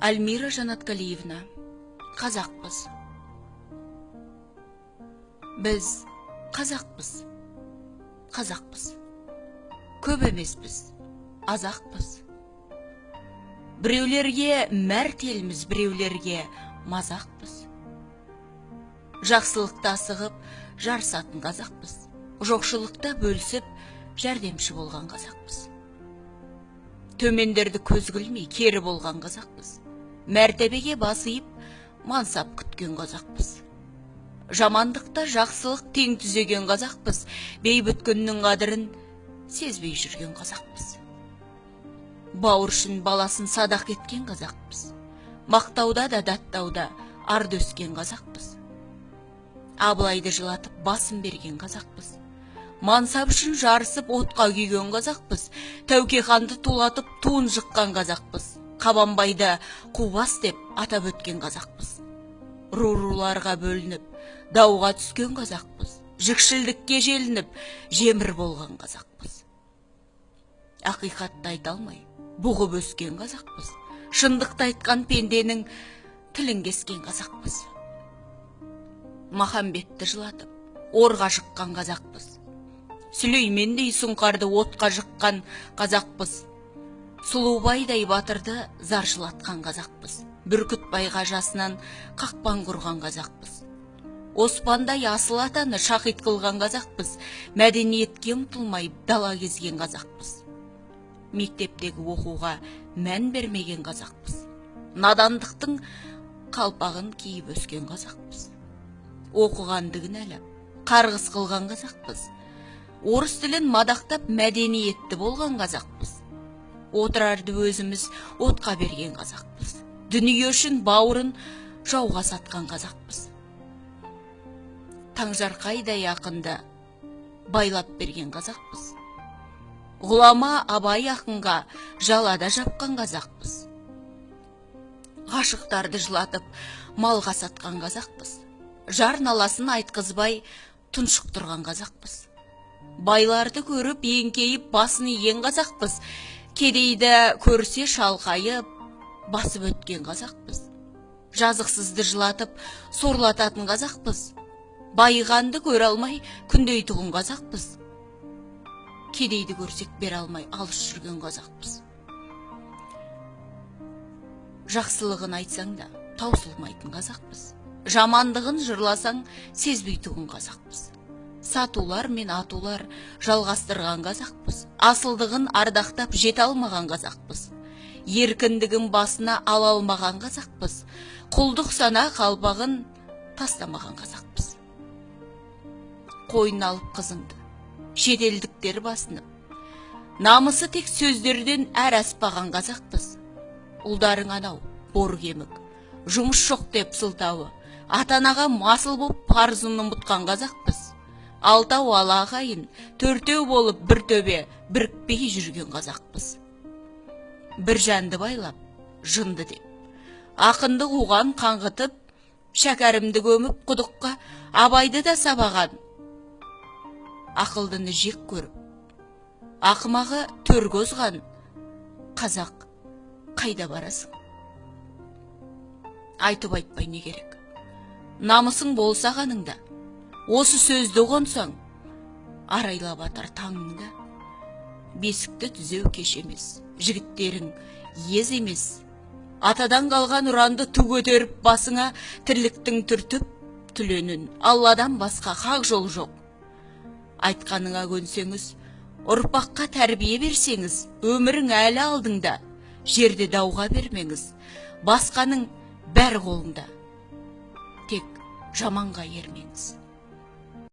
Альмира Жанатқалиевна, қазақпыз. Біз қазақпыз. Қазақпыз. Көп емеспіз, азақпыз. Біреулерге мәрт елміз, біреулерге мазақпыз. Жақсылықта асығып, жарысатын қазақпыз. Жоқшылықта бөлісіп, жәрдемші болған қазақпыз. Төмендерді көз күлмей, кері болған қазақпыз. Мәртебеге бас иіп, мансап күткен қазақпыз. Жамандықта жақсылық тең түзеген қазақпыз. Бейбіт күннің қадірін сезбей жүрген қазақпыз. Бауыр үшін баласын садақ еткен қазақпыз. Мақтауда да даттауда арды өскен қазақпыз. Абылайды жылатып басын берген қазақпыз. Мансап үшін жарысып отқа күйген қазақпыз. Тәуке ханды тулатып туын жыққан қазақпыз. Қабанбайды қубас деп атап өткен қазақпыз. Ру-руларға бөлініп, дауға түскен қазақпыз. Жікшілдікке желініп, жемір болған қазақпыз. Ақиқатты айта алмай, бұғып өскен қазақпыз. Шындықты айтқан пенденің тілін кескен қазақпыз. Махамбетті жылатып, орға жыққан қазақпыз. Сүлеймендей сұңқарды отқа жыққан қазақпыз. Сұлубайдай батырды зар жылатқан қазақпыз. Бүркітбайға жасынан қақпан құрған қазақпыз. Оспандай асыл атаны шахид қылған қазақпыз. Мәдениетке ұмтылмай дала кезген қазақпыз. Мектептегі оқуға мән бермеген қазақпыз. Надандықтың қалпағын киіп өскен қазақпыз. Оқығанды кінәлап, қарғыс қылған қазақпыз. Орыс тілін мадақтап мәдениетті болған қазақпыз. Отырарды өзіміз отқа берген қазақпыз. Дүние үшін бауырын жауға сатқан қазақпыз. Таңжарқайдай ақынды байлап берген қазақпыз. Ғұлама Абай ақынға жалада жапқан қазақпыз. Ғашықтарды жылатып малға сатқан қазақпыз. Жар наласын айтқызбай тұншықтырған қазақпыз. Байларды көріп еңкейіп басын иген қазақпыз. Кедейді көрсе шалқайып басып өткен қазақпыз. Жазықсызды жылатып сорлататын қазақпыз. Байығанды көре алмай күндейтұғын қазақпыз. Кедейді көрсек бере алмай алыс жүрген қазақпыз. Жақсылығын айтсаң да таусылмайтын қазақпыз. Жамандығын жырласаң сезбейтұғын қазақпыз. Сатулар мен атулар жалғастырған қазақпыз. Асылдығын ардақтап жете алмаған қазақпыз. Еркіндігін басына ала алмаған қазақпыз. Құлдық сана қалпағын тастамаған қазақпыз. Қойын алып қызыңды, шетелдіктер басынып, намысы тек сөздерден әр аспаған қазақпыз. Ұлдарың анау, бор кемік, жұмыс жоқ деп сылтауы, ата-анаға масыл боп парызын ұмытқан қазақпыз. Алтау ала ағайын, төртеу болып бір төбе бірікпей жүрген қазақпыз. Бір жанды байлап, жынды деп, ақынды қуған қаңғытып, Шәкәрімді көміп құдыққа, Абайды да сабаған. Ақылдыны жек көріп, ақымағы төрге озған қазақ, қайда барасың? Айтып айтпай не керек? Намысың болса қаныңда, осы сөзді қонсаң, арайлап атар таңыңда. Бесікті түзеу кеш емес, жігіттерің ез емес. Атадан қалған ұранды ту көтеріп басыңа, тірліктің түртіп түленін, Алладан басқа хақ жол жоқ. Айтқаныңа көнсеңіз, ұрпаққа тәрбие берсеңіз, өмірің әлі алдыңда, жерде дауға бермеңіз, басқаның бәрі қолыңда. Тек жаманға ермеңіз.